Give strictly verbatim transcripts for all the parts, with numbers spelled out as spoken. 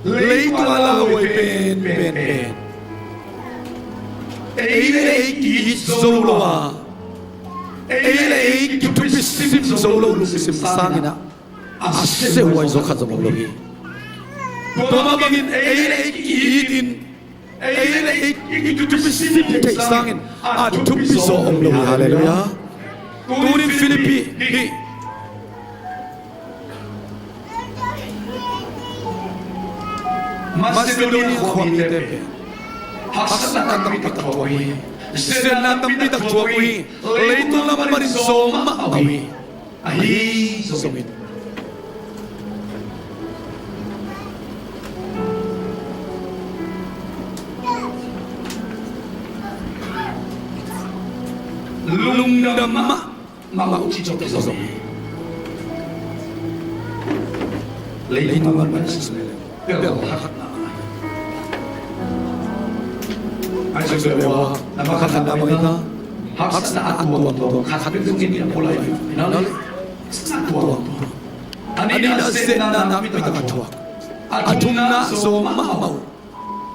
Leitung a lauhuai pen pen pen, ei le ei ki-it zo lo a, ei le ei kithupisim zo lo lungsim sangin ah a siahuai zaw khat zong om lo hi. Tua mah bangin ei le ei ki-it in, ei le ei kithupisim theih sangin a thupi zaw om lo hi. Halleluiah. Tunin Philippi hih Macedonia khuamite pen haksatna tampi tak thuak uh hi. Siatna tampi tak thuak uh hi. Leitung lam panin zawm mahmah uh hi. Ahi zongin, lungdam mah mah uh cih tawh zong hi. Leitung a man man sin leh bel haksatna a hi. Ai, cih leh ua, na mah khatna bang hi ta. Haksatna a tuamtuam khat bek zong in a pulai hi na leh, haksatna a tuamtuam. A nihna, siatna tampi tak a thuak. A thumna, zawm mahmah uh.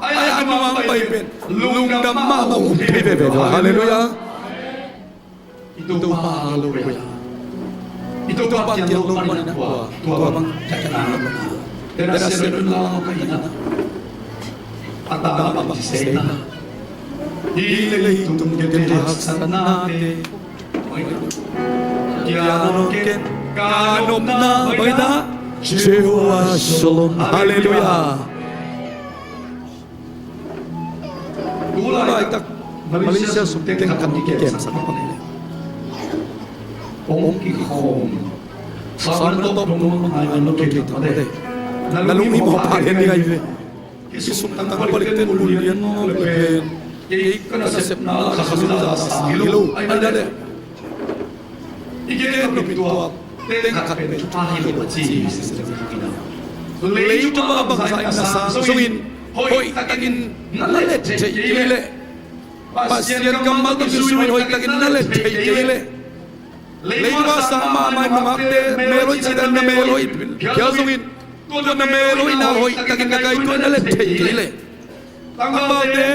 Ai, a nuam pai pen lungdam mahmah uh thei veve. Halleluiah. I Topa a lo pia, i Topa kiang lo panin a tua, tua bang kiang lo na. Tena sia lo na ka ina. A ta bang ci sei na. Hi leitung gentehte haksatnate, kiang ken ka nopna bang hi ta. Jehovah Shalom. Halleluiah. Tu laitak Malaysia sung teng khat kikem sak pak leh, ong kikhawm, sawl na tawp dong lo, ngai lo kei tak mate. Na lung i mawh pah lian ding ahi ve. Kisum tang palik ten ul lian mawk leh pen, kei ka nasepna la kha kha za sa hi lo, ai na leh. I gen nop in tua teng khat pen thupha hi lo a ci hi. Leitung a bangzah in na sang zongin hoih takin na let theih kei leh, Pasian kammal tawh kizui in hoih takin na let theih kei leh, leitung a sang mahmah in nungakte mel hoih cih dan na mel hoih phial zongin, tua na mel hoihna hoih takin na kaituah na let theih kei leh, tangvalte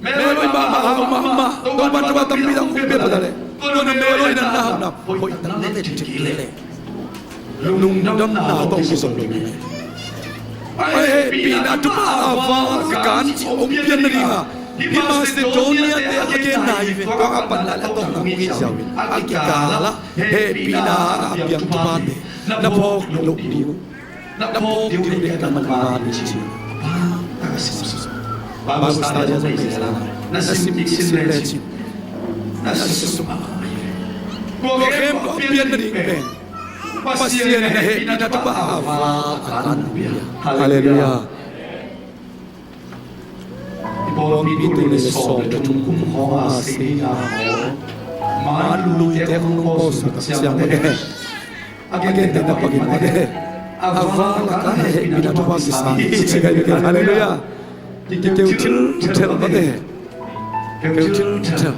mel hoih mahmah, hau mahmah, Topa thupha tampi tak hong pia pah ta leh, tua na mel hoihna na hauhna hoih takin na let theih kei leh, lungdamna tawh kizom lo hi. Ai, hehpihna thupha a val a kan cih hong pian nading a, hih Macedonia te a kigenna hi ve. Tua a panna leh a tawpna hong hi ziau in, a kikal ah hehpihna a piang thuphate na phawk loh ding uh, na phawk ding uh deih a na man man ding ci. Bible study a zong nei zel a, na sim kik sim lecin na sim suk a. Tua khempeuh a pian nading pen Pasian in a hehpihna thupha a val a kan pia. Halleluiah. I pawlpi tul nih le sawm le thum kum khawng a si a, man luite khawng nong pawlsuk tak ciang mate, a gentehna pakin mate, a val a kan hehpihna thupha kisang hi ci kai bek in. Halleluiah. Keu thil thel mate. Keu thil thel.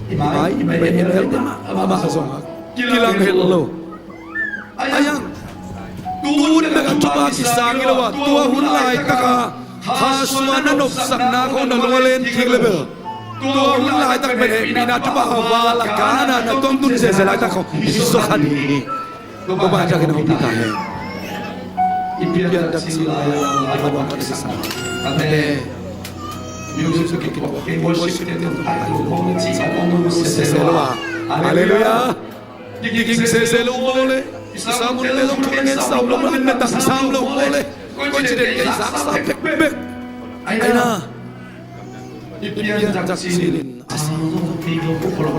I mai i mai en el mah mah zong a kilang het lo. Ai ang, tun bek a thupha kisang hi lo a, tua hun laitak a kha sua na nopsakna khawng na lung a len kik leh bel, tua hun laitak pen hehpihna thupha a val a kan a na tuamtun zeze laitak khawng hi zaw kha ding hi. Topa in a thak in hong pi ta hen. I pianthak cil lai a, lai a wan kisang. Tate, music kituak, worship kituak, ai lo mong ci a, mong sese lo a. Halleluiah. Kikik sese lo maw le, i sermon te zong thu le ngen sam lo maw le, na tang sam lo maw le, koi ci den kei zak sa bekbek. Ai na, i pianthak cil in a sa zong kei lo ko lo,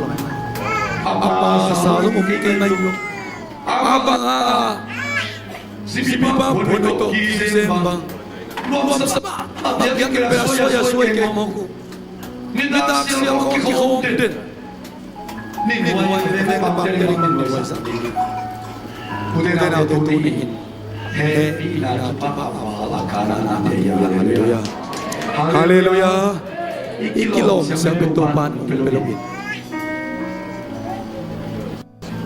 a pa sa zong kei ngai lo. A bang a, zipi pa phuan tawh kizem bang, nuamsa bang a biakinn pen a suai a suai kei mawk uh. Nitak sial khawng kikhawm den. Ning huai veve bang te ring ning huai sak ding. Ute naute, tuni in hehpihna thupha a val a kan a na pia hi. Halleluiah. Halleluiah. I kilawm siang pen Topa in hong pia lo in.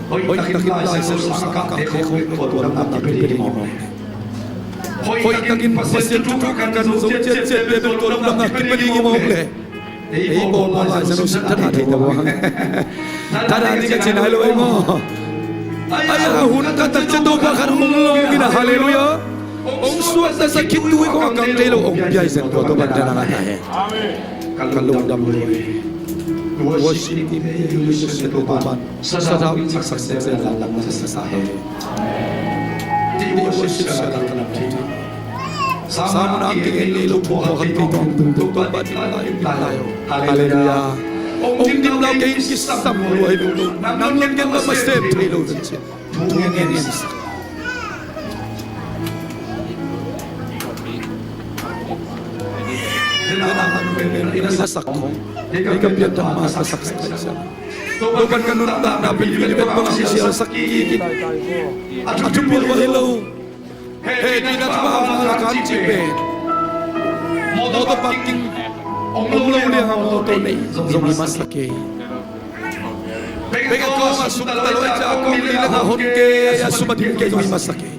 Hoih takin Lai Siangtho sangkahte khawng bek tua tuamna kipia ding hi mawk. Hoih takin Pasian thu kan zo ciatciat te bel tua lungdamna kip a ding hi mawk leh ei pawlpawl lai zang uh sin thadah thei ta uh a. Thadah ding ka ci nai lo ei maw? Ai a hun ka tak ciang Topa khat hong lawng in a, halleluiah. Hong suaktasak khit tu hi kong a kang thei lo hong pia hi zen tua Topa in thadah ngah ta hen. Ka lungdam lo hi. Worship team te hi, leadership te Topa in sathau in saksak zel a, lam lam na sa sa hen. Ti worship sa la ka lam thei. Sam na ki en nei lo thu khat khat kei tawng tung Topa in la in la yo. Halleluiah. Hong dim lau kei in kisam lua hi bek lo. Nang lon gen bang ma sem thei lo zen ciang. Thu ngen ngen in sak. Ina sak khong. Ei ka pian tam ma sa sak sak sak. Topan ka nuntakna pen pen pen bang a sial sak kik in. A thupi lua hi lo. Hehpihna thupha a val a kan cih pen mawtaw parking om lo liang a mawtaw neih zong hi masa kei. Bek a kawng a suk ta lo, ei ca a kawng li lak a hon kei a sum a dim kei zong hi masa kei.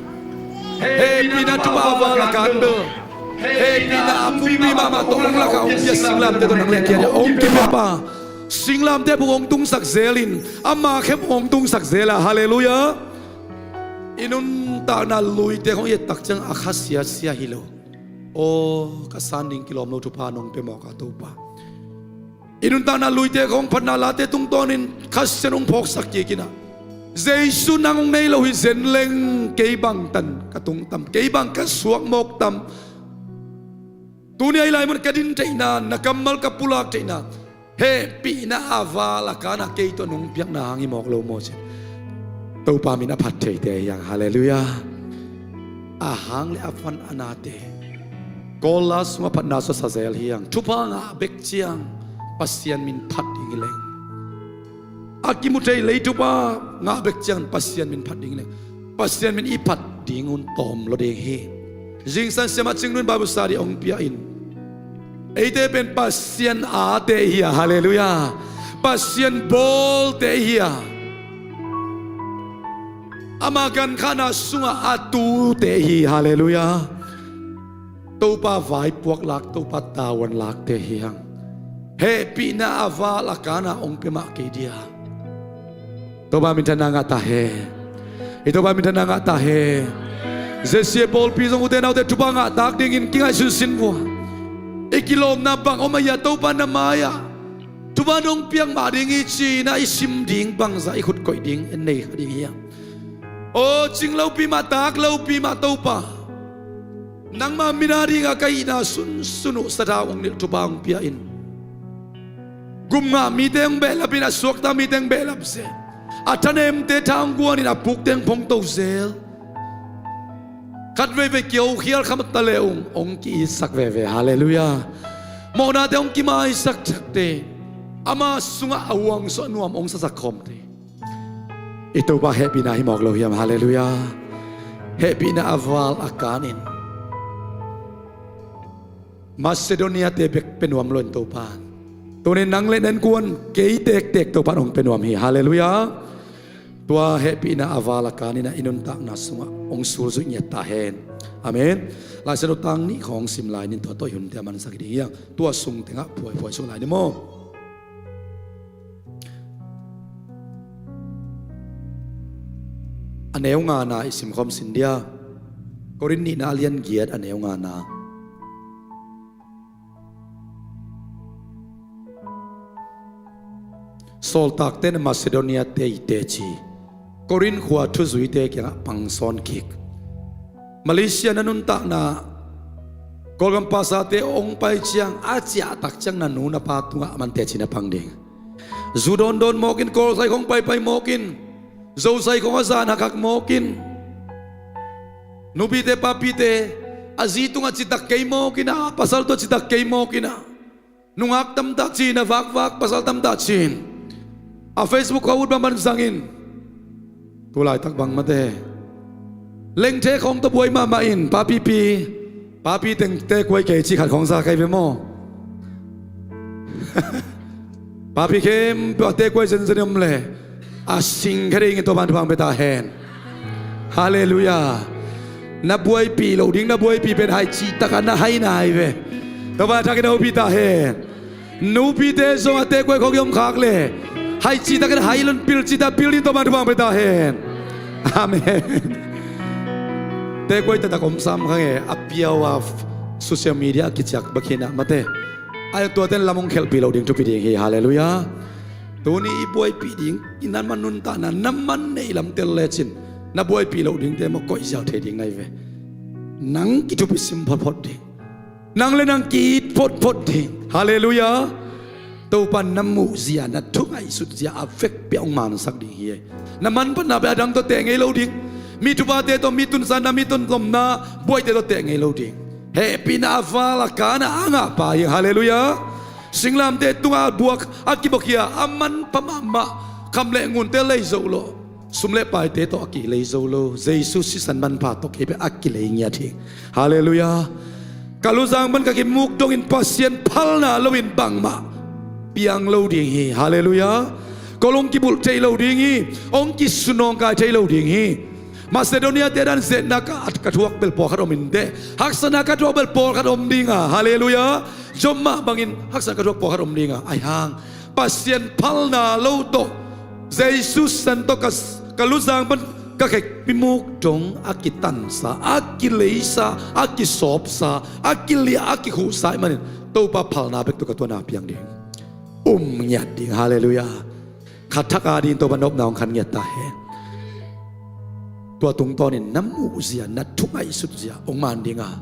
Hehpihna thupha a val a kan bel, hehpihna a pumpi mahmah tawh hong lak a hong pia singlamteh tawh nang le kei a hong kipia pa. Singlamteh phung hong tungsak zel in, ama khem hong tungsak zel a, halleluiah. I nuntakna luite khong i et tak ciang a kha siasia hi lo. Aw, ka san ding kilawm lo thupha nong pia mawk a Topa. I nuntakna luite khong phatna late tungtawnin Kha Sian hong phawksak kik in a, Jesu nang hong nei lo hi zen leng kei bang tan ka tung tam, kei bang ka suak mawk tam. Tuni a i lai mun ka din theihna, na kammal ka pulak theihna, hehpihna a val a kan a kei tawh nong piakna hang hi mawk lo maw ci. Topa min a phat theite hi hang, halleluiah. A hang le a van a nate Kawl la sungah phatna suasa zel hi hang. Thupha ngah bek ciang Pasian min phat ding hi leng, a kimu thei lei thupha ngah bek ciang Pasian min phat ding hi leng, Pasian min i phat ding un tawm lo ding hi. Zingsang siamah Cing Nu in Bible study hong pia in, eite pen Pasian ate hi a, halleluiah. Pasian bawlte hi a, ama gankhahna sungah a tute hi, halleluiah. Topa vaipuak lak, Topa tavuan lakte hi hang. Hehpihna a val a kan a hong pia mah kei dia. Topa minthanna ngah ta hen. I Topa minthanna ngah ta hen. Zia sia pawlpi zong ute naute thupha ngah tak dingin kingaihsun sin vua. I kilawmna bang om a hia Topa na mai-ah thupha nong piak mah ding hi ci-in a i sim ding bangzah i khut koih ding en nei kha ding hiam? Aw, cing lopi mah, tak lopi mah Topa, nangma min a dingah ka hihna sunsun uh sathau hong nilh, thupha hong pia in. Gum ngah mite hong behlap in, a suakta mite hong behlap zel, a thanemte tha hong guan in, a pukte hong phongto zel. Khat veivei kiho khial kha mah ta le ung hong ki-itsak veve, halleluiah. Mawhnate hong kimaisak thakte, ama sungah a huangsuah nuam hong sasak khawmte. I Topa hehpihna hi mawk lo hiam? Halleluiah. Hehpihna a val a kanin Macedonia-te bek pia nuam lo in Topa, tuni nang le na innkuan kei tektek Topa in hong pia nuam hi. Halleluiah. Tua hehpihna a val a kanin a i nuntakna sungah hong sulzui ngiat ta hen. Amen. Laisiangtho tang nih khawng sim lai ning, tua tawh i hunte a mansak hi ding hi hang. Tua sung tengah phuaiphuai suk lai ni maw? A neu ngana i simkhawm sin dia. Korin nihna a lian giat a neu ngana. Sawltakte in Macedonia-te i teci, Korin khua thuzuite kiangah pangsawn kik. Malaysia na nuntakna Kawlgam pastorte hong pai ciang a ciahtak ciang na nu na pa tungah a man teci na pang ding. Zu dawndawn mawk in, Kawlsai khawng paipai mawk in, Zosai khawng a zan hakhak mawk in, nupite papite a zi tungah citak kei mawk in a, pasal tawh citak kei mawk in a, nungak tamtah ci-in a, vakvak pasal tamtah ci-in a, Facebook khawng ut bangbang zangin. Tu laitak bang mate lengthe khawng tawh buai mahmah in, papipi, papi teng tekuai kei cih khat khawng za kai ve maw? Papi khempeuh a tekuai zenzen om leh a sing kha dingin Topa'n thupha hong pia ta hen. Halleluiah. Na buaipih loh ding, na buaipih pen hai cihtakah na hai nai ve. Topa thakin a upih ta hen. Nupite zong a tekuai khawng i om khak le hai cihtakin hai lon pil cihtak pil ding Topa thupha pia ta hen. Amen. Tekuai taktak om sam kha nge, a piau a social media a kiciak bek hi na mate. Ai tuaten lam hong khelhpih loh ding thupi ding hi. Halleluiah. Tuni i buaipih ding i na man nuntakna na man neih lam tel lecin na buaipih loh dingte maw koih ziau thei ding nai ve. Nang kithupi sim photphot ding. Nang le nang ki-it photphot ding. Halleluiah. Topa na muhzia, na thu ngaihsutzia a vekpi a hong mansak ding hi. Na manphatna pen a dang tawh teh ngei lo ding. Mi thuphate tawh, mi tunsanna, mi tonzomna buaite tawh teh ngei lo ding. Hehpihna a val a kan a ngahpa hi. Halleluiah. Singlamteh tungah buak a kibuakhia a manpha mahmah, kham le ngunte lei zoh lo, sum le paite tawh a kilei zo lo, Jesu sisan manpha tawh kei pen a kilei ngiat hi. Halleluiah. Ka luzang pan ka kimuk dongin Pasian phalna loin bangmah piang lo ding hi. Halleluiah. Kol hong kibulh thei lo ding hi. Hong kisunawngkai thei lo ding hi. Macedonia-te dan zetna ka, ka thuak bel pawlkhat om in teh, haksatna ka thuak bel pawlkhat om ding a. Halleluiah. Jom mah bangin haksatna ka thuak pawlkhat om ding a. Ahi hang Pasian phalna lo tawh, Jesu san tawh ka, ka luzang pan ka khekpimuk dong a kitansa, a kileisa, a kisawpsa, a kiliah, a kikhuhsa ahih manin Topa phalna bek tawh ka tuanna piang ding. Um ngiat ding. Halleluiah. Kha thak a ding Topa nopna hong khan ngiat ta hen. Tua tungtawnin na muhzia, na thu ngaihsutzia hong man ding a,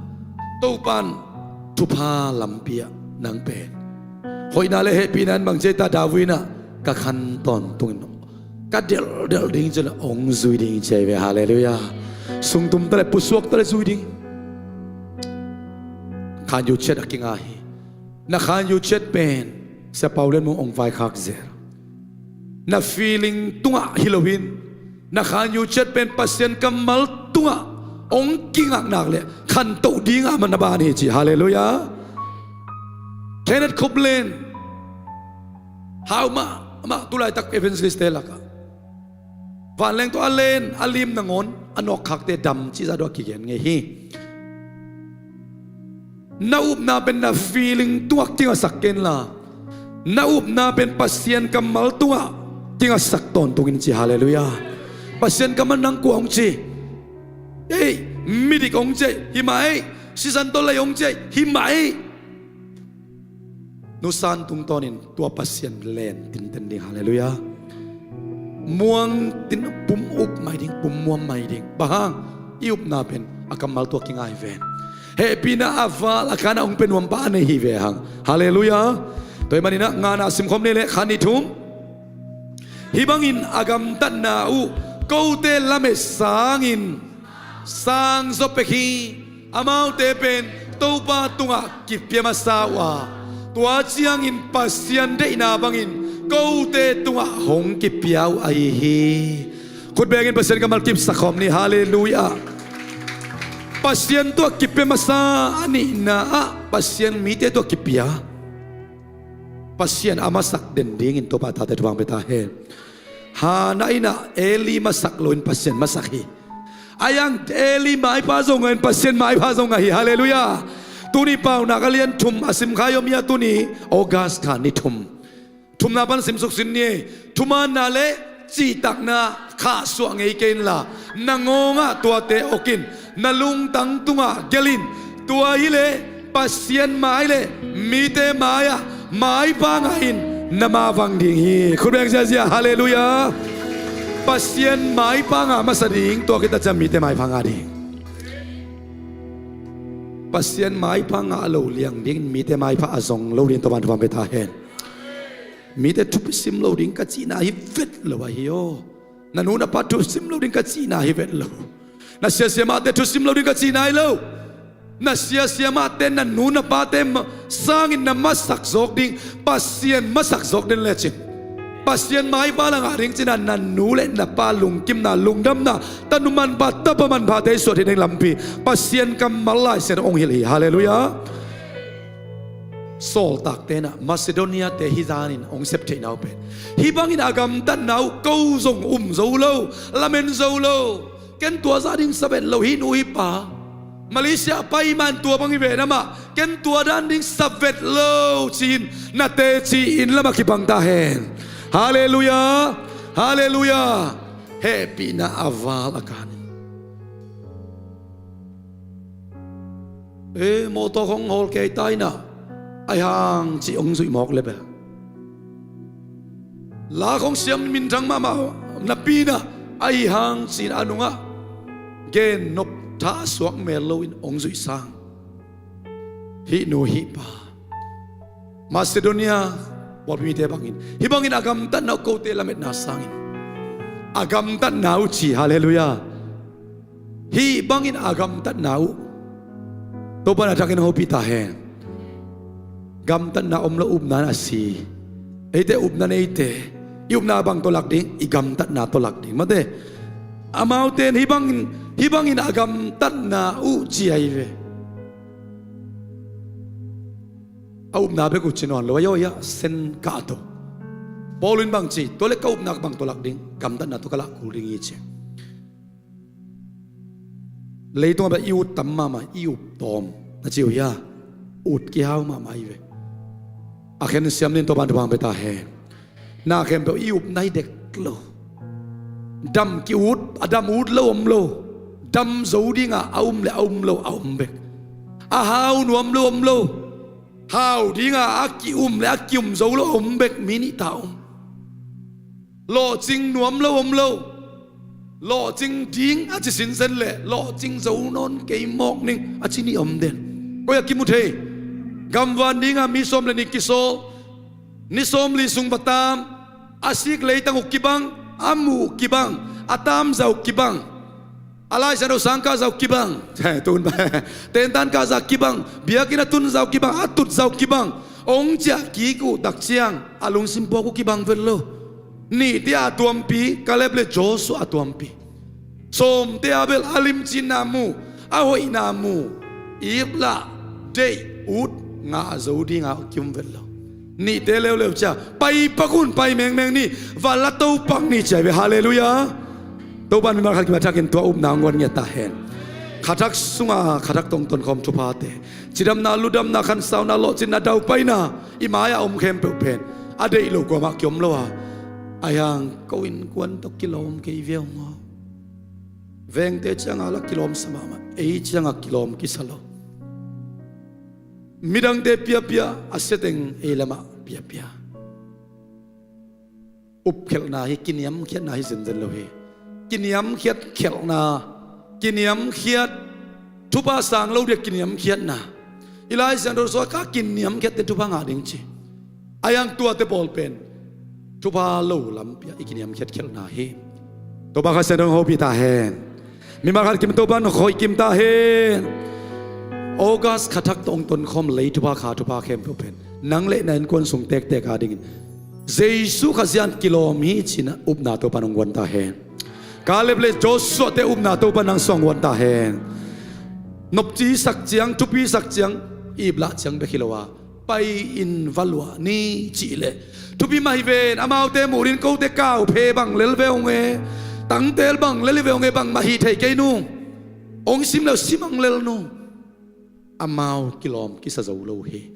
Topan thupha lampi ah nang pen hoihna le hehpihna in bang ci ai ta, David in ah ka khan tawntungin ka delhdelh ding ci le hong zui ding ci ai ve. Halleluiah. Sungtum ta le pusuak ta le zui ding. Khan U-chet a kinga hi. Na khan U-chet pen Sia Pau Lian Mung hong vaikhak zel. Na feeling tungah hi loin na khan U-chet pen Pasian kammal tungah hong kingaknak le khantoh dingah man na ban hi ci. Halleluiah. Kenneth Copeland, hau mah, amah tulaitak evangelist-te lakah vanleng tawh a len a lim nangawn a nawkkhakte dam cihzah dawh a kigen ngei hi. Na upna pen na feeling tungah kingasak kenla, na upna pen Pasian kammal tungah kingasak tawntungin ci. Halleluiah. Pasian kammal nang kua hong ci? Ei, midik hong ci hi mah ei. Sisan tawh lei hong ci hi mah ei. Nusan tungtawnin tua Pasian len tinten ding. Halleluiah. Muang tin pum up mai ding, pum muam mai ding. Bang hang? I upna pen a kammal tawh kingai ven. Hehpihna a val a kan a hong pia nuampa a nei hi ve hang. Halleluiah. Tua ahih manin ah ngana simkhawm ni le khan ni thum. Hih bangin a gamtatna uh kote lamet sangin sang zaw pek hi. Amaute pen Topa tungah kipia masa uh a, tua ciangin Pasian deihna bangin kote tungah hong kipia uh ahi hi. Khut bengin Pasian kammal kipsak khawm ni. Halleluiah. Pasian tungah kipia masa a nihna ah Pasian mite tungah kipia. Pasian a masak den dingin Topa tate thupha pia ta hen. Hannah in ah Eli masak loin Pasian masak hi. Ahi hang Eli maipha zong ngah in Pasian maipha zong ngah hi. Halleluiah. Tuni Paunak a lian thum a simkhai om hi a, tuni August kha ni thum. Thumna pan simsuk sin ni. Thumanna le cihtakna khahsuah ngei kei inla na ngawngah tuate okin na lungtang tungah gelhin. Tua hileh Pasian mai le mite mai-ah maipha ngah in na mavang ding hi. Khut beng ziazia. Halleluiah. Pasian maipha ngah masa ding, tua khit a ciang mite maipha ngah ding. Pasian maipha ngah lo liang dingin mite maipha a zong lo dingin Topa'n thupha pia ta hen. Mite thupi sim lo ding ka cihna hi vet lo ahi aw. Na nu na pa thusim lo ding ka cihna hi vet lo. Na siasia mahte thusim lo ding ka cihna hi lo. Na siasia mahte na nu na pate ma-, sangin na masak zawk ding Pasian masak zawk den lecin Pasian maipha la ngah ding cina na nu le na pa lungkimna, lungdamna, tanu manpha, tapa manphate i suah theih ding lampi Pasian kammal Lai Siangtho hong hilh hi. Halleluiah. Sawltakte in ah Macedonia-te hih zanin hong sep theihna uh pen hih bangin a gamtatna uh ko zong um zo lo, lamen zo lo. Ken tua zah ding sa vet lo, hih nu hih pa. Malaysia pai man tua bang hi ven amah, ken tua dan ding sa vet lo ci-in na teci in lamah kibang ta hen. Halleluiah. Halleluiah. Hehpihna a val a kan hi. E, mawtaw khong hawl kei ta inah, ahi hang cih hong zuih mawk le bel, la khong siam minthang mahmah napi inah, ahi hang cih a nungah gennop thah suak mel loin hong zuih sang hih nu hih pa. Macedonia pawlpi mite bangin, hih bangin a gamtatna uh, kote lametna sangin a gamtatna uh ci. Halleluiah. Hih bangin a gamtatna uh Topa in a thakin hopih ta hen. Gamtatna om lo upna in a si. Eite upna neite, i upna bang tawh lak ding? I gamtatna tawh lak ding. Mate, amaute in hih bangin, hih bangin a gamtatna uh ci ahi ve. A upna bek uh ci nawn lo a, aw, ia sen kah to. Paul in bang ci? Tua le ka upna bang tawh lak ding? Gamtatna tawh ka lak kul ding hi ci. Leitungah bel i ut tam mahmah, i up tawm na ci uh hia? Ut kihau mahmah hi ve. A khen siam nin Topa in thupha hong pia ta hen. Na khempeuh i upna hi dek lo. Dam ki-ut, a dam ut lo om lo. Dam zo dinga a um le a um lo a om bek. A hau nuam lo om lo. Hau dinga a ki-um le a ki-um zo lo a om bek, mi nih ta om. Lawhcing nuam lo om lo. Lawhcing ding a ci sinsen le lawhcing zo nawn kei mawk ning a ci nih om den. Koi a kimu thei? Gamvan dinga mi sawm le nih kisawl, ni sawmli sung va taam, a sik leitang uh kibang, a muh uh kibang, a taamza uh kibang, a Lai Siangtho sang kahza uh kibang, he, tun ba, tentan kahza kibang, biakinn a tunza uh kibang, a tutza uh kibang, hong ciah kik uh tak ciang a lungsim puak uh kibang vet lo. Nihte a tuampi, Kaleb le Joshua a tuampi. Sawmte a bel a limcinna mu, a hoihna mu, iplah, deih, ut, ngah zo dinga ki-um vet lo. Nihte leuleu cia, pai pak un, pai mengmeng ni, va la to pak ni cia ve. Halleluiah. Topa in mimal khat kim a thakin tua upna hong guan ngiat ta hen. Kha thak sunga kha thak tawh tonkhawm thuphate, cidamna, ludamna, khansauna, lawhcinna, daupaina, i mai-ah om khempeuh pen a deih lo kuamah ki-om lo a, ahi hang ko innkuan tawh kilawm kei ve ung aw. Vengte cianga la kilawmsa mahmah, ei cianga kilawm kisa lo. Midangte piapia, a siateng ei lamah piapia. Upkhelhna hi, kiniamkhiatna hi zenzen lo hi. Kiniamkhiat khelhna, kiniamkhiat, thupha sang lo dia kiniamkhiatna. I Lai Siangtho sua ka kiniamkhiatte thupha ngah ding ci. Ahi hang tuate pawl pen thupha lo lampia i kiniamkhiat khelhna hi. Topa Kha Siangtho hong hopih ta hen. Mimal khat kim Topa in hong hoih kim ta hen. August kha thak tawh hong tonkhawm lei thupha, kha thupha khempeuh pen nang le na innkuan sung tektek a dingin Jesu Khazih in kilawm hi cih upna Topa in hong guan ta hen. Kaleb le Joshua te upna Topa in nang sung hong guan ta hen. Nopci sak ciang, thupi sak ciang, iplah ciang bek hi lo a, pai-in va luah ni cih leh thupi mah hi ven. Amaute muh dingin kote kauphe bang lel ve ung e, tangtel bang lel hi ve ung e, bangmah hi thei kei nung. Hong sim le sim ang lel nung. Amau kilawm kisa zo lo hi.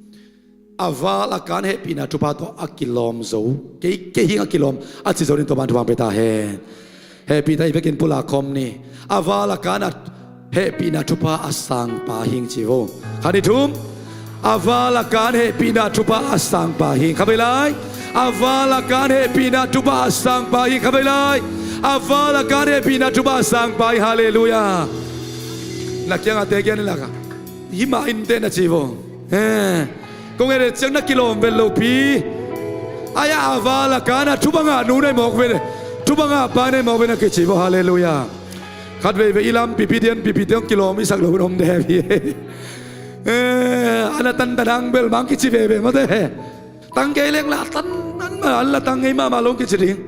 A val a kan hehpihna thupha tawh a kilawm zo, kei, kei hing a kilawm a ci zo dingin Topa in thupha hong pia ta hen. Hehpihna i vekin pulak khawm ni. A val a kan a hehpihna thupha a sangpa hing ci vo. Kha ni thum. A val a kan hehpihna thupha a sangpa hing. Kha vei lai. A val a kan hehpihna thupha a sangpa hing. Kha vei lai. A val a kan hehpihna thupha a sangpa hing. Halleluiah. Na kiangah te kian in lak a, hih mah in te na ci vo. Eh, kong et et ciang na kilawm vet lopi. Ahi a, a val a kan a thupha ngah nu nei mawk ve, thupha ngah pa nei mawk ve na kici vo. Halleluiah. Khat veivei i lampipi dian pipi te hong kilawm i sak lo hun om de hi. Eh, a na tantan hang bel mang kici veve mawte. Tang kei leng la tan nan ma, an la tang ngei mahmah lo hong kici ding.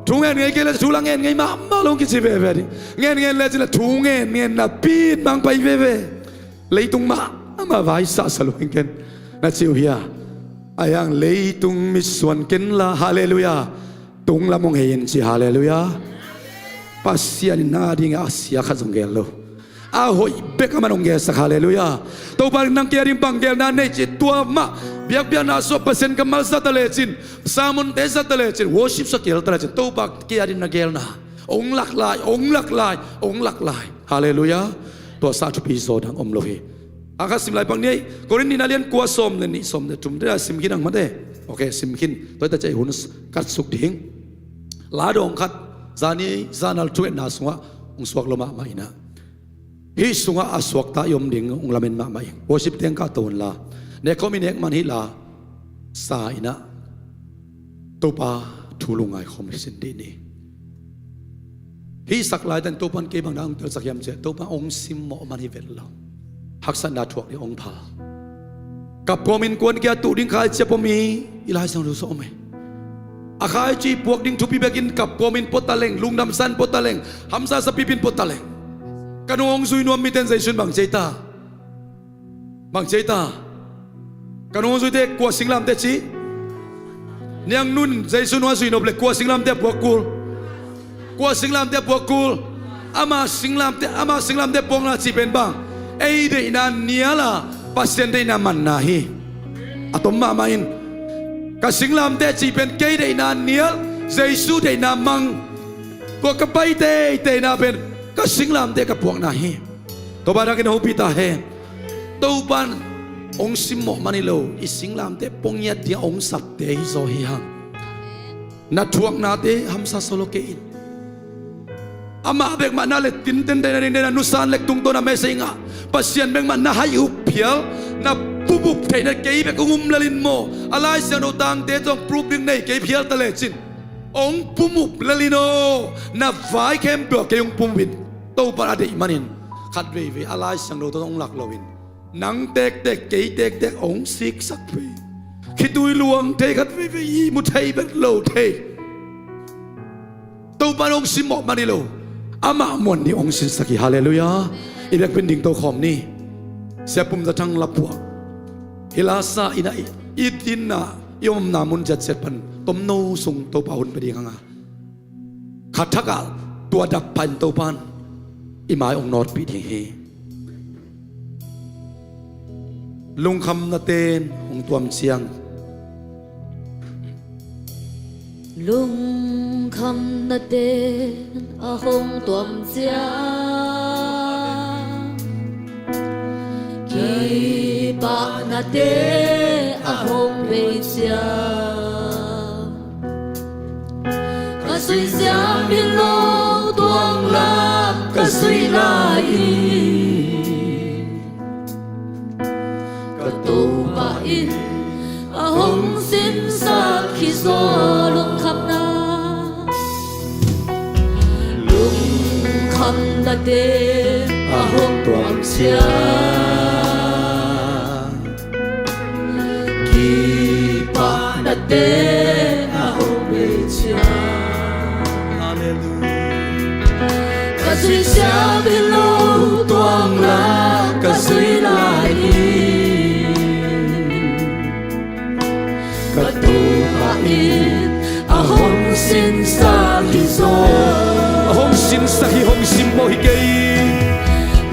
Thu ngen ngei kei le thu la ngen ngei mahmah lo hong kici veve ding. Ngen ngen le ci le thu ngen ngen napi in mang pai veve. Leitung mahmah vaisah sa lo hing ken na ci uh hia? Ahi hang leitung mitsuan ken la, halleluiah, tung lam hong hei in ci, halleluiah. Pasian in nang a dingin a sia khat zong geel lo. A hoih bek aman hong geelsak, halleluiah. Topa in nang kei a ding bang geelna nei ci, tua mah. Biakpiakna sungah Pasian kammal za ta lecin, sermon-te za ta lecin, worship sungah kihel ta lecin, Topa kei a ding na geelna hong lak lai, hong lak lai, hong lak lai. Halleluiah. Tua sang a thupi zaw dang om lo hi. A khat sim lai pak ni ei. Korin nihna lian kua, sawm le nih, sawm le thum te a sim khin ang mate. Ok, sim khin. Tua hi ta ciah hun kat suk ding. La dawng khat, zani, zanal thungetna sungah hong suak lo mahmah inah, hih sungah a suakta i om ding hong lamen mahmah ing. Worship teng kah to unla, nekkhawm i nek man hih la sa inah Topa thu lungngai khawm hi sin dih ni. Hih sak laitan Topa in kei bang na hong telsak hiam ciah, Topa hong simmawh man hi vet lo. Haksatna thuak ding hong pha. Kap kawmin kuan kia tuh ding khaici a pom hi. I Lai Siangtho sung om hi. A khaici puak ding thupi bekin kap kawmin pua taleng, lungdamsan pua taleng, hamsa sapipin pua taleng. Ka nung hong zui nuam miten Zeisu in bang ci ei ta? Bang ci ei ta? Ka nung hong zuite kua singlamteh ci? Niang nun Zeisu nung a zui nop le kua singlamteh a puak kul? Kua singlamteh a puak kul? Ama singlamteh, ama singlamteh puakna cih pen bang, ei deihna nial a, Pasian deihna manna hi. A tom mahmah in, ka singlamteh cih pen kei deihna nial, Zeisu deihna mang. Tua ka pai teiteina pen ka singlamteh ka puakna hi. Topa dangin hopih ta hen. Topa in hong simmawh man hi lo, i singlamteh pua ngiat dingin hong sapte hi zaw hi hang. Na thuaknate hamsa solo kei in. Amah bek mah na le tinten dei na ding dei na nusan lek tungtawn a message ngah. Pasian bek mah na hai up phial, na pumup theihna kei bek hong um lel in maw. A Lai Siangtho tangte zong proof ding nei kei phial ta lecin, hong pumup lel in aw, na vai khempeuh ah kei hong pumup in. Topa a deih manin khat veivei a Lai Siangtho tawh hong lak loin, nang tektek, kei tektek hong siksak thei, khitui luang thei, khat veivei ihmu thei bek lo thei. Topa in hong simmawh man hi lo, amah muan ding hong sinsak hi. Halleluiah. I biakpin ding tokhawm ni. Sia Pum Za Thang lapuah, hih la sa inah i, i dinna, i omna mun ziatsiat pan tomno sung Topa hun pia ding hang a, kha thak ah tua dap pah in Topa in i mai hong nawtpih ding hi. Lungkhamna ten hong tuam ciang, lungkhamna ten a hong tuam ciang, kipahna te a hong bei ciang, ka zuih siam hi lo tuang lam ka zuih lai hi. Ka Topa in a hong sinsak hi zaw. Lungkhamna, lungkhamna te a hong tuam ciang, kipahna te a hong bei ciang. Halleluiah. Ka zuih siam hi lo tuang lam ka zuih lai hi. Ka Topa in a hong sinsak hi zaw. A hong sinsak hi, hong simmawh hi kei.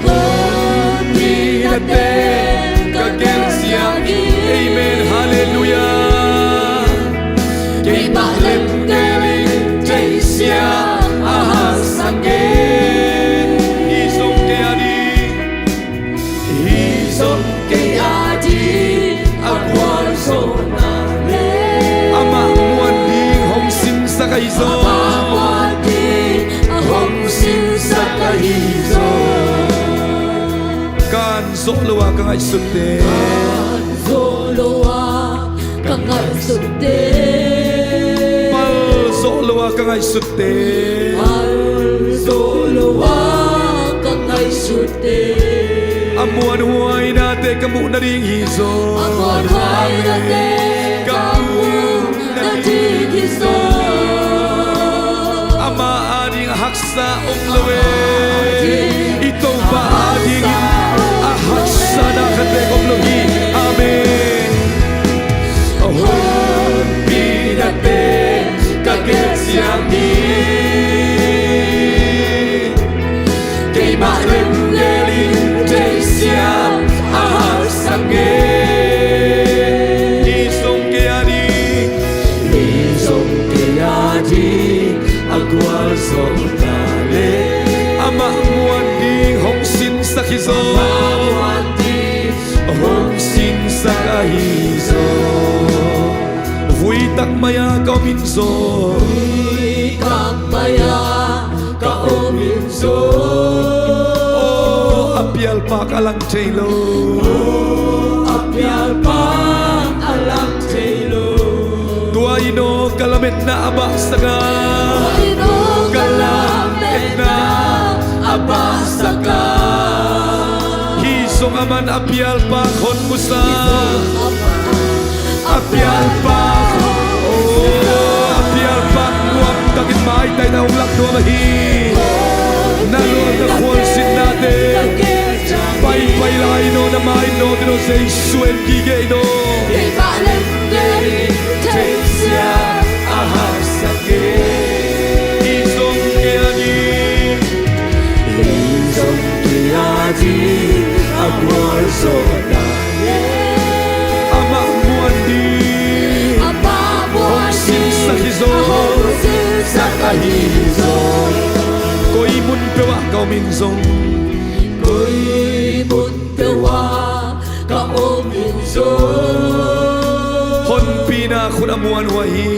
Honpina te ka gelh ciang hi. Amen. Halleluiah. Keimah lemte in theihsiam a haksa kei. Hi zong kei a ding, hi zong kei a ding a gualzawhna le, amah muan ding hong sinsak ahi zaw. Amah muan ding hong sinsak ahi zaw. Kan zawh lo a ka ngaihsutte, kan zawh lo a ka ngaihsutte, pal zawh lo a ka ngaihsutte, pal zawh lo a ka ngaihsutte, a muanhuainate ka muh nading hi zaw. A muanhuainate ka muh nading hi zaw. Amah ading a haksa om lo e. I Topa adingin a haksana khat bek om lo hi. Amen. Honpina te ka gelh ciang hi. Takmaya ka om in zong. Takmaya ka om in zong. Oh, a pialpa ka lang thei lo. Oh, a pialpa a lang thei lo. Tua in aw ka lametna a bahsak a. Tua in aw ka lametna a bahsak a. Hih zong aman a pialpa khon musa. A pialpa khon musa. Oh, a pialpa nuam takin maitai na hong lak nuam ahi. Na luang na khualzinna te paipai lai in aw, na mai nawt in aw, Jesu en gige in aw. Keimah lem kei theisiat a haksa kei. Hih zong kei a ding. Hih zong kei a ding a gualzawhna. Amah muan ding. Amah muan ding. Hong sinsak hi zaw. Hong sinsak ahi zaw. Koi mun peuh ah ka om in zong. Koi mun peuh ah ka om in zong. Honpina khut a muanhuai hi.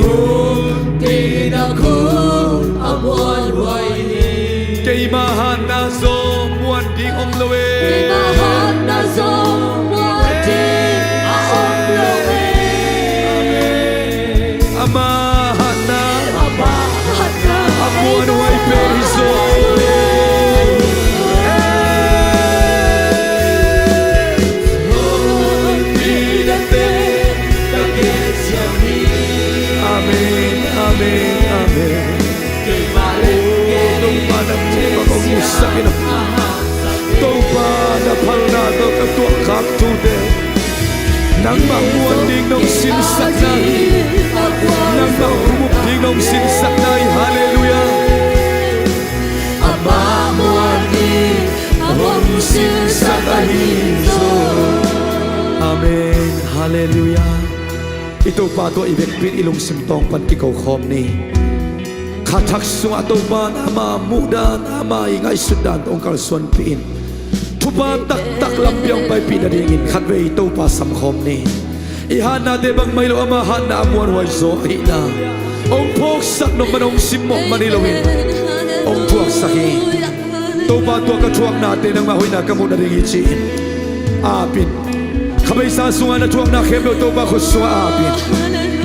Honpina khut a muanhuai hi. Keima hatna zong muan ding om lo e. Keima hatna zong muan ding a om lo e. Amah hatna a muanhuai pen hi zaw. Amen, amen, amen. Topa na mu bang hong musak in a. Topa na phalna tawh ka tuahkhak thute. Nangmah muan ding nong sinsakna hi. Nangmah khum up ding nong sinsakna hi. Halleluiah. Amah muan ding a hong sinsak ahi zaw. Amen. Halleluiah. I Topa tawh i vekpi in i lungsim tawng pan kiko khawm ni. Kha thak sungah Topa in ama muhdan, ama i ngaihsutdan tawh hong kalsuanpih in. Thupha taktak lampi hong paipih nadingin khatvei Topa samkhawm ni. I hatnate bangmah hi lo, ama hatna a muanhuai zaw ahihna hong phawksak nop man, hong simmawh man hi loin hong thuaksak hi. Topa, tua ka thuaknate nangmah hoihna ka muh nading hi ci-in ap in. Kha beisa sungah na thuakna khempeuh Topa khut sungah ap in.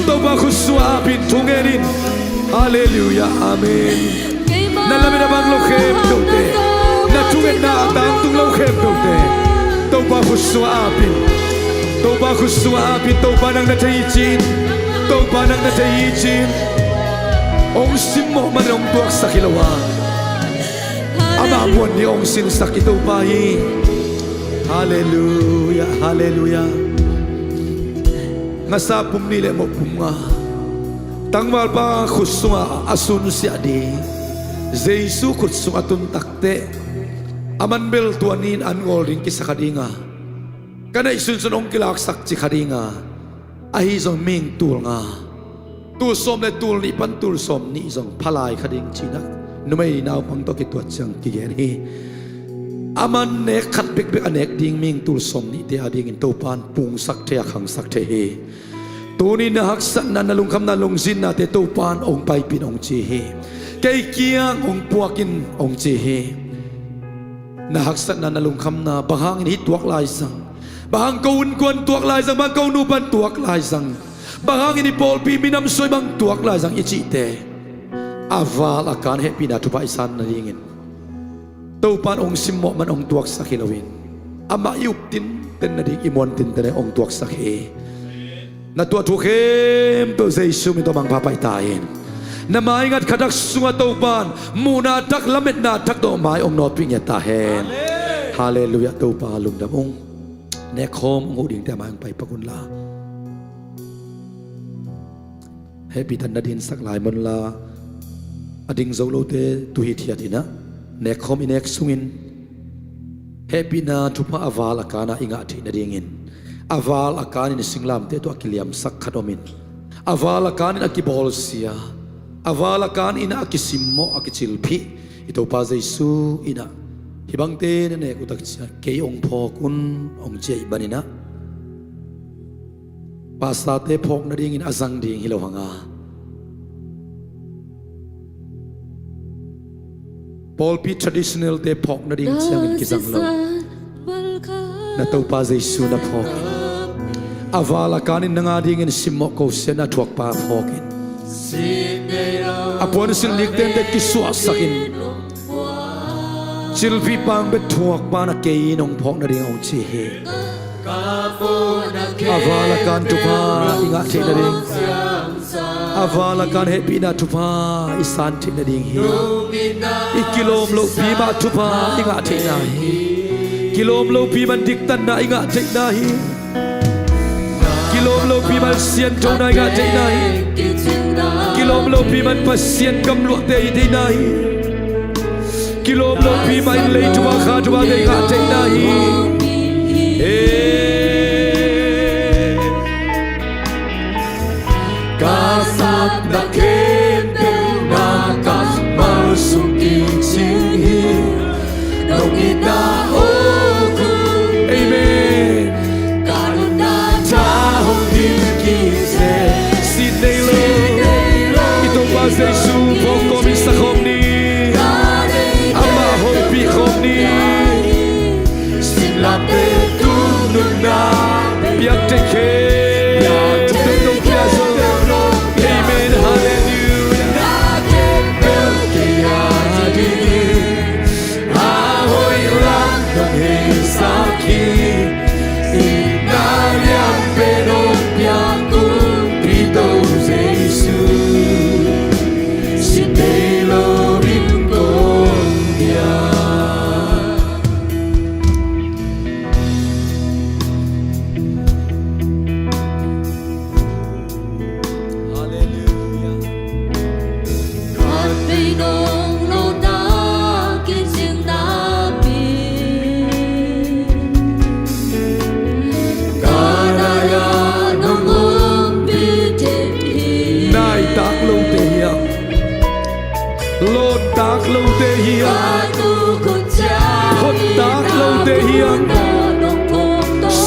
Topa khut sungah ap in, thu ngen in. Halleluiah. Amen. Na lamet a bang lo khempeuhte, na thungetna a tangtung lo khempeuhte Topa khut sungah ap in. Topa khut sungah ap in. Topa nang na thei hi ci-in. Topa nang na thei hi ci-in. Hong simmawh man hong tuaksak hi lo a, amah muan ni hong sinsak i Topa hi. Halleluiah, halleluiah. Ngasa pum nih le mawh pum nga. Tangvalpa khut sungah a sunsiah ding Jesu khut sung a tun takteh, aman bel tua ni-in an ngawl ding kisa kha ding a, ka neih sunsun hong kilaksak ci kha ding a, ahi zong mihing tul nga, tul sawm le tul nih pan tul sawm nih zong pha lai kha ding ci-in a numei naupang tawh kituat ciang kigen hi. Aman nek khat bekbek a nek ding mihing tul sawm nihte adingin Topa in pungsak thei a, khangsak thei hi. Tuni na haksatna, na lungkhamna, lungzinnate Topa in hong paipih in hong ci hi. Kei kiang hong puak in hong ci hi. Na haksatna, na lungkhamna, bang hangin hih tuak laizang, bang hang ko innkuan tuak laizang, bang hang ko nupa in tuak laizang, bang hangin i pawlpi minam suai bang tuak laizang i cihte, a val a kan hehpihna thupha i san nadingin Topa in hong simmawh man hong tuaksak hi loin, amah i up tinten nading, i muan tinten hong tuaksak hi. Na tuah thu khempeuh Jesu min tawh mangpha pai ta in. Na maingat kha thak sungah Topa in muhna thak, lametna thak tawh mai hong nawtpih ngiat ta hen. Amen. Halleluiah. Topa lungdam ung. Nekkhawm hong huh dingte a mai hong paipak unla, hehpihna na dinsak lai maw unla, a ding zo lote tu hithiat in a, nekkhawm i nek sungin hehpihna thupha a val a kan a i ngah theih nadingin, a val a kanin i singlamteh tawh a kiliamsak khat om in, a val a kanin a kibawlsia, a val a kanin a kisimmawh, a kicilphih i Topa Jesu in a, hih bangte na nek uh tak ciang kei hong phawk un hong ci ahih manin a, Pastor-te phawk nadingin a zang ding hi lo hang a, pawlpi traditional-te phawk nading ciangin kizang lo. Na Topa Jesu na phawk in. A val a kanin nang a dingin simmawh ko sian a thuakpa phawk in. A puansilh nik tente kisuahsak in. Cilpi pang bek thuakpa na kei in hong phawk nading hong ci hi. A val a kan thupha i ngah theih nading, a val a kan hehpihna thupha i san theih nading hi. I kilawm lohpi mah thupha i ngah theihna hi. Kilawm lohpi man diktatna i ngah theihna hi. Kilawm lohpi man sianthona i ngah theihna hi. Kilawm lohpi man Pasian gamluahte i theihna hi. Kilawm lohpi mah in lei thupha kha thuphate i ngah theihna hi. Hey. Ka satna khempeuh na kammal sung kicing hi. Nong itna awk un. Amen. Ka nunna tha hong dim kik se. Sin nei lo. I Topa Jesu phawk kawmin sa khawm ni. Amah hopih khawm ni. Sinlamte tung nunna piak thei khempeuh hong pia zo. Amen. Hallelujah. A hoih lam nong heisak hi. Itna lianpen hong piak Kumpipa Jesu. Sin nei loin kong biak. Hallelujah. Khatvei nong lawhna kicing napi, ka nai-ah nong ompih thei hi. Naitak lote hi hang. Lawhtak lote hi hang. Hoihtak lote hi hang.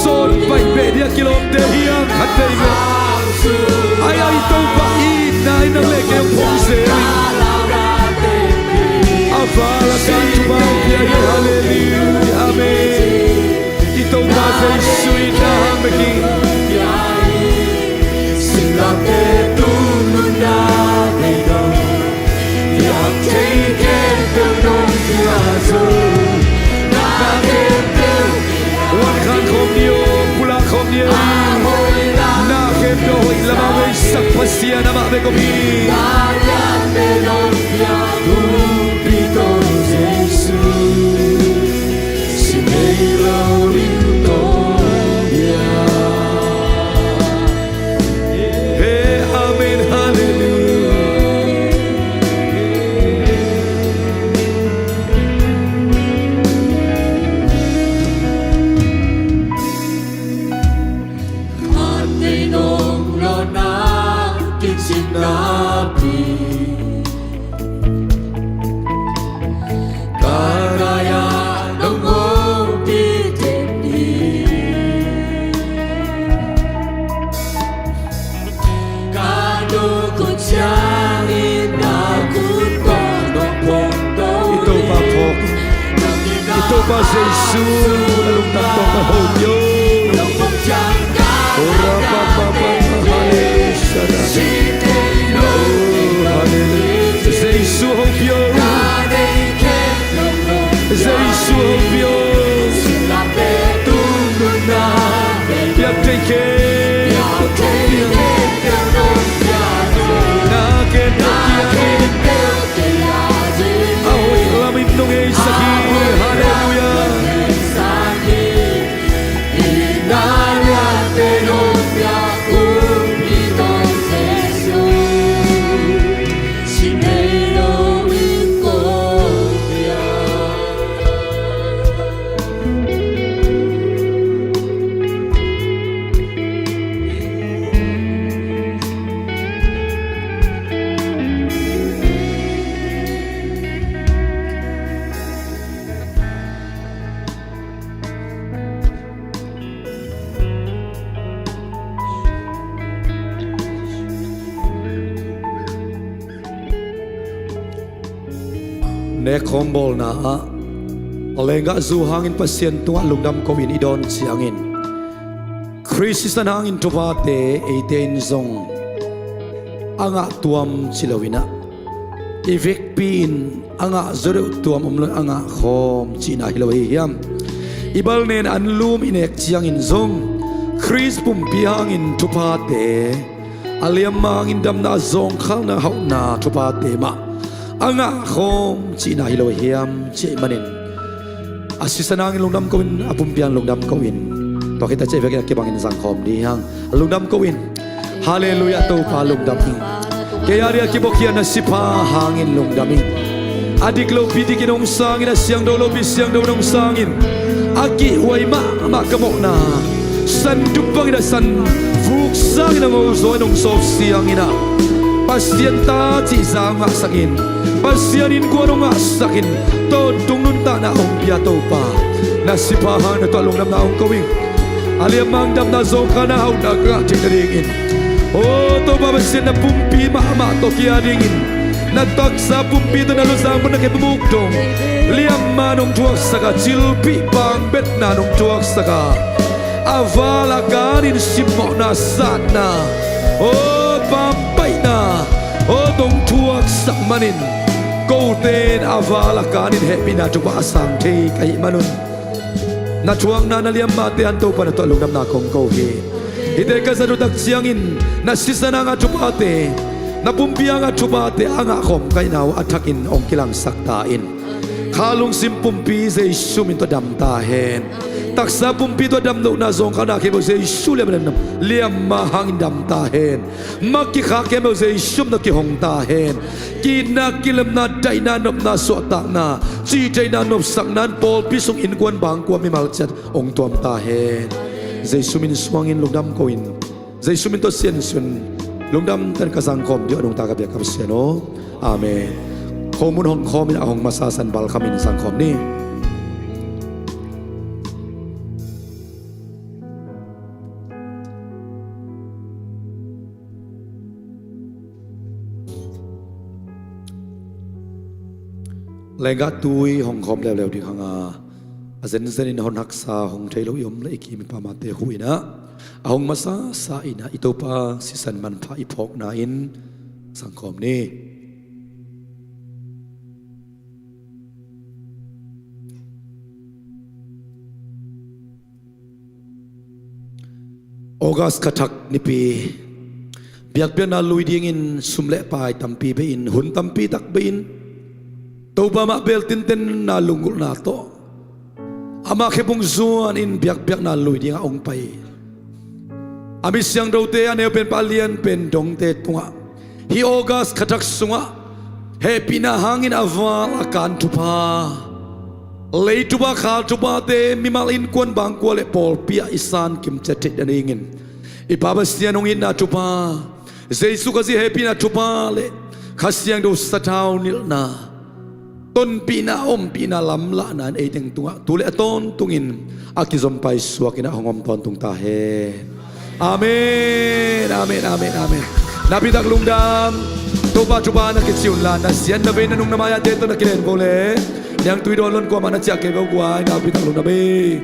Sawn paih beh ding a kilawmte hi hang. Khatvei beh. Ai, ai, Topa i itna in nang le kei hong phawk zel in. A val a kan thupha pia hi. Hallelujah. Amen. I Topa Jesu in na hang bek hi. Sinlamte tung nunna nei lo. Piak thei khempeuh nong pia zo. Na khempeuh. Wan khan khawm ni aw, pulak khawm ni aw. Na khempeuh hoih lam a veisak Pasian amah bek om hi. Kumpipa Jesu. Sin nei loin kong biak. Hey, amen, hallelujah. Khatvei nong lawhna kicing napi, ka nai-ah nong ompih thei hi. Ka nungkun ciangin na khut tawh nong phawk to. I Topa phawk. I Topa Jesu na lungtang tawh ka hopih o. Ora pa pa pa pa, hallelujah. Oh, hallelujah. Jesu hopih o. Jesu hopih o. Piak thei khempeuh. Na khempeuh kiangin. A hoih lamin nong heisak hi. Hallelujah. Nekkhawm bawlna ah lenggah zu hangin Pasian tungah lungdam ko-in i dawn ciangin, Khrist sisan hangin thuphate eite in zong a ngah tuam ci loin ah, i vekpi-in a ngah zaw deuh tuam om loin a ngah khawm cihna hi lo hi hiam? I balnen anlum i nek ciangin zong Khrist pumpi hangin thuphate, a liamma hangin damna, a zawngkhalna, hauhna thuphate mah a ngah khawm cihna hi lo hiam? Cih ahih manin a sisan hangin lungdam ko-in, a pumpi hangin lungdam ko-in, tua khit a cih vekin a kibangin zangkhawm ding hi hang. Lungdam ko-in. Halleluiah, Topa lungdam ing. Kei a ding a kibawkkhiatna sipha hangin lungdam ing. A dik lopi dikin hong sangin, a siangtho lopi siangtho hong sangin, a kihhuai mahmah ka mawhna san tup bangin a san vuk sangin a ngo zaw in hong sawp siangin ah, Pasian ta cih za hong ngahsakin, Pasian innkuan hong ngahsakin, tawntung nuntakna hong pia Topa, na sipha hang na tuah lungdamna hong ko ing. A liamma hangin damna, zawngkhalna, hauhna ka ngah theih nadingin, aw Topa Pasian, na pumpi mahmah tawh kia dingin, na taksa pumpi tawh, na luzang pan na kepmuk dong liamma nong thuaksak a, cilpih pangbetna nong thuaksak a, a val a kanin simmawhna, satna, aw pampaihna, aw dong thuaksak manin, kote in a val a kanin hehpihna thupha a sang thei ka hih manun, na thuakna na liammate hang Topa na tuah lungdamna kong ko hi. Hihte ka zat uh tak ciangin na sisan hanga thuphate, na pumpi hanga thuphate a ngah khawm ka hihna uh a thakin hong kilangsak ta in. Kha lungsim pumpi Jesu min tawh dam ta hen. Taksa pumpi tawh damlohna, zawngkhalna khempeuh Jesu liamma, liamma hangin dam ta hen. Mah kikhak khempeuh Jesu min tawh kihong ta hen. Ki-itna, kilemna, daihna, nopna, suahtakna, cihtheihna, nopsakna in pawlpi sung, innkuan, bangkua, mimal ciat hong tuam ta hen. Jesu min suangin lungdam ko-in, Jesu min tawh siansun lungdam takin ka zangkhawm ding uh a nungta ka biak ka Pasian aw. Amen. Khomun hong khawmin a hong masa san balkhamin zangkhawm ni. Lenggah tui hong khawm leuleu ding hanga, a zenzenin hon haksa hong thei lo i om leh i kim i pamte huh in ah, a hong masasa in ah i Topa sisan manpha i phawkna in zangkhawm ni. August kha thak nipi, biakpiakna lui dingin sum le pai tampi bei-in, hun tampi tak bei-in, Topa mah bel tintenna lunggulhna tawh, amah khephung zuanin biakpiakna lui dingah hong pai a mi siangthote, a neupen pan a lianpen dongte tungah hih August kha thak sungah hehpihna hangin a val a kan thupha, lei thupha, khal thuphate mimal, innkuan, bangkua le pawlpi ah i san kimciat theih nadingin i Pa Pasian hong itna thupha, Jesu Khazih hehpihna thupha le Kha Siangtho sathau nilhna, tonpihna, ompihna, lamlahna in ei teng tungah tu le a tawntungin a kizom paisuakin a hong om tawntung ta hen. Amen, amen, amen, amen. Nakpi tak lungdam. Topa thupha na kici unla, na sian na vei na nung na mai-ate tawh na kilenvo le, niangtui dawn lon kuamah na ciah kei vo guai. Nakpi tak lungdam ei.